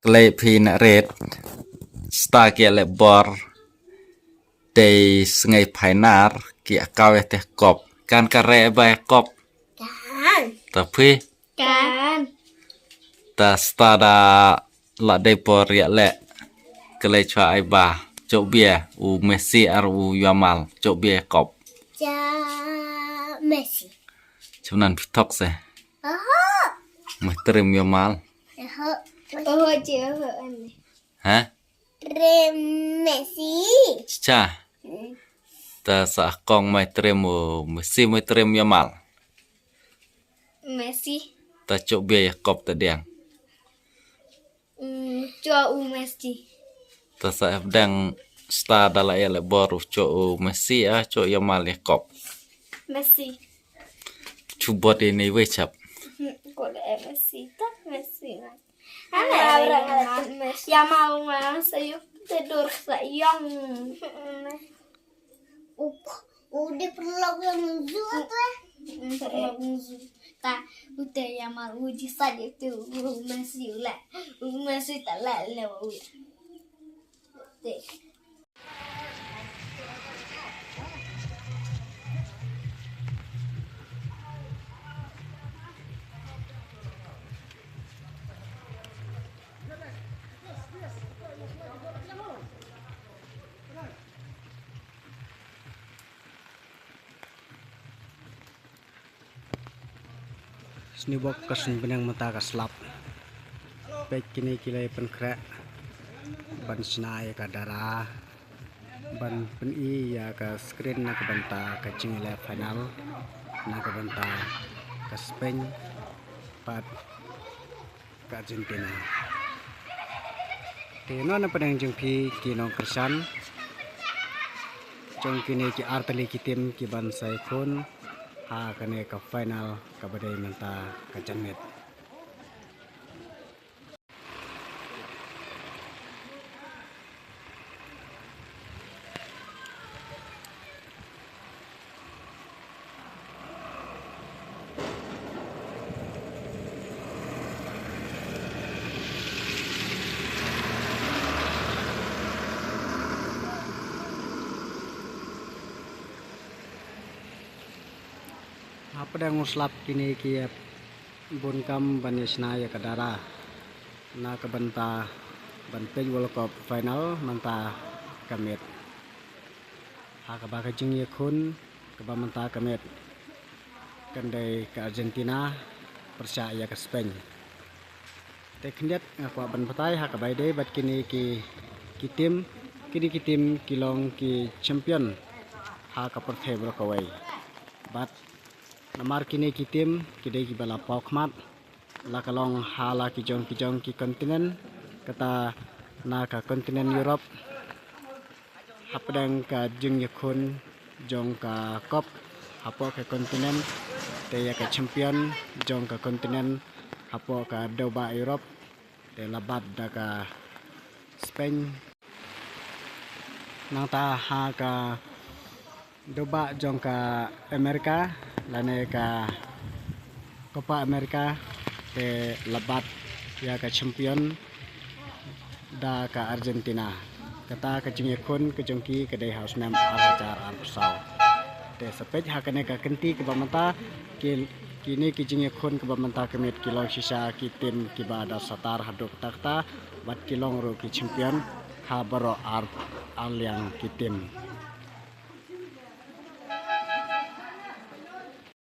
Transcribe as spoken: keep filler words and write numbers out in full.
Klet phi na ret. Star ki leh bor. Te sngi phainal ki akaw ïa te kop. Kan ka re ba kop. Kan. Ta phi. Kan. Ta star da la dei por ïa leh. Klet chwa ai ba. Chok bia u Messi ar u Yamal. Chok bia kop. Cha Messi. Chum nan phi thok se. Oho. Meh trim Yamal. Oho. Oho, che oho ane. Ha? Trim Messi. Cha. Hmm. Ta sa kong meh trim u Messi meh trim Yamal. Messi. Ta chok bia ïa kop ta diang. Hmm, chwa u Messi. Ta sa ep dang star da la ïa leh bor u chok u Messi ah chok Yamal ïa kop. Messi. Chu bot ini wei chap. Hmm, ko le Messi ta Messi. Ana Yamal ma sa yu te dur sa yong. U, u de perlok yang zu tu eh. Perlok yang zu. Ta u te Yamal u ji sa de tu u Messi u la. U Messi ta la le u. Te. Sniewbok ka sniewbneng mynta ka slap. Peit kine ki la pynkhreh ban shna ïa ka dara ban pyni ïa ka screen na ka bynta ka jingïaleh final na ka bynta ka Spain bad ka Argentina. Te ngan pdiang jong phi ki nongkyrshan jong kine ki artylli ki tim ki ban sa ïakhun ha kane ka final kaba dei mynta ka janmiet. Hapdeng u slap kine ki ïa bun kam ban ïa shna ïa ka dara na ka bynta ban peit World Cup final mynta ka miet. Ha kaba ka jingïakhun kaba mynta ka miet kan dei ka Argentina pyrshah ïa ka Spain. Te khyndiat nga kwah ban batai ha kaba ïadei bad kine ki, ki tim, kine ki tim ki long ki champion ha ka pyrthei baroh kawei. Bad namar kine ki tim ki dei kiba la paw khmat la ka long ha la ki jong ki jong ki continent, kata na ka continent Europe. Hapdeng ka jingïakhun jong ka cup hapoh ka continent, te ïa ka champion jong ka continent hapoh ka dewbah Europe te la bat da ka Spain. Nangta ha ka dewbah jong ka America lane ka Copa America te la bat ïa ka champion da ka Argentina. Kata ka jingïakhun ka jong ki ka dei ha u snem ar hajar arphew saw. Te sa peit ha kane ka kynti kaba mynta ki, kine ki jingïakhun kaba mynta ka miet ki long shisha ki tim kiba da satar haduh kata kata bad ki long ruh ki champion ha baroh ar, ar liang ki tim.